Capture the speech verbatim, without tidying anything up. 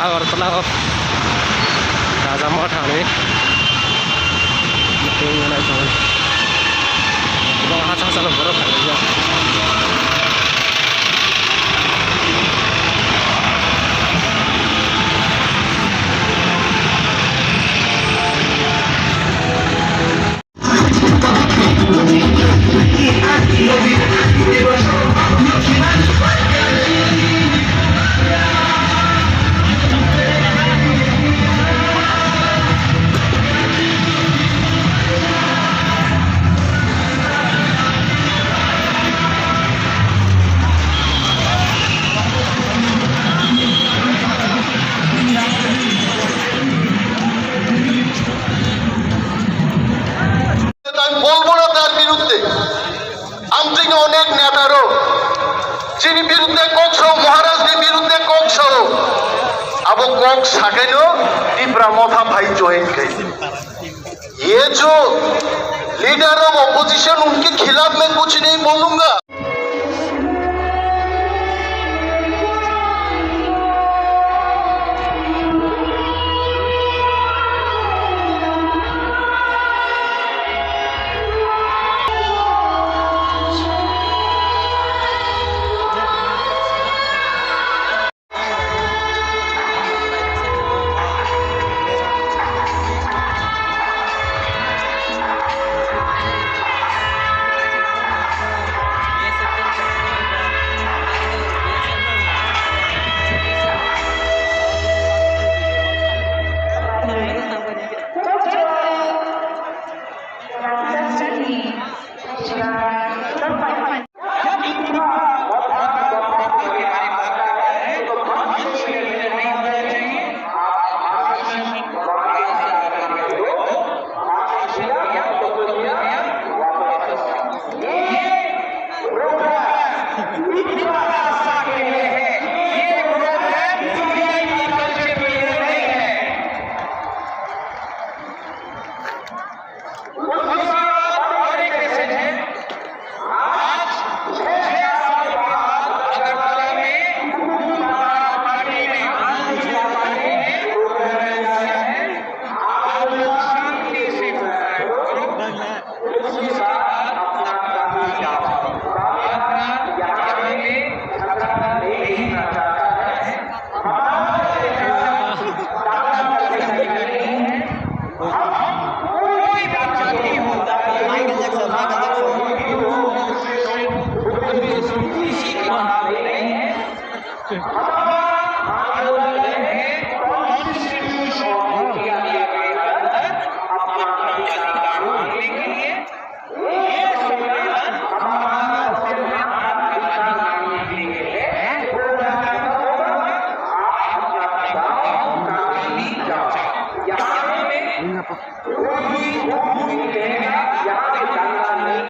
Agartala o Raja Motha ni meeting nai tongo. Bo ha cha cha borok phai ya. আমি বলবো না তার বিরুদ্ধে। Amtwini onek neta rok chini birudde kok sao, Maharaj ni birudde kok sao. Abo kok sakaino Tipra Motha phai join khai. Ye jo leader of opposition unke khilaf mein kuch nahi bolunga.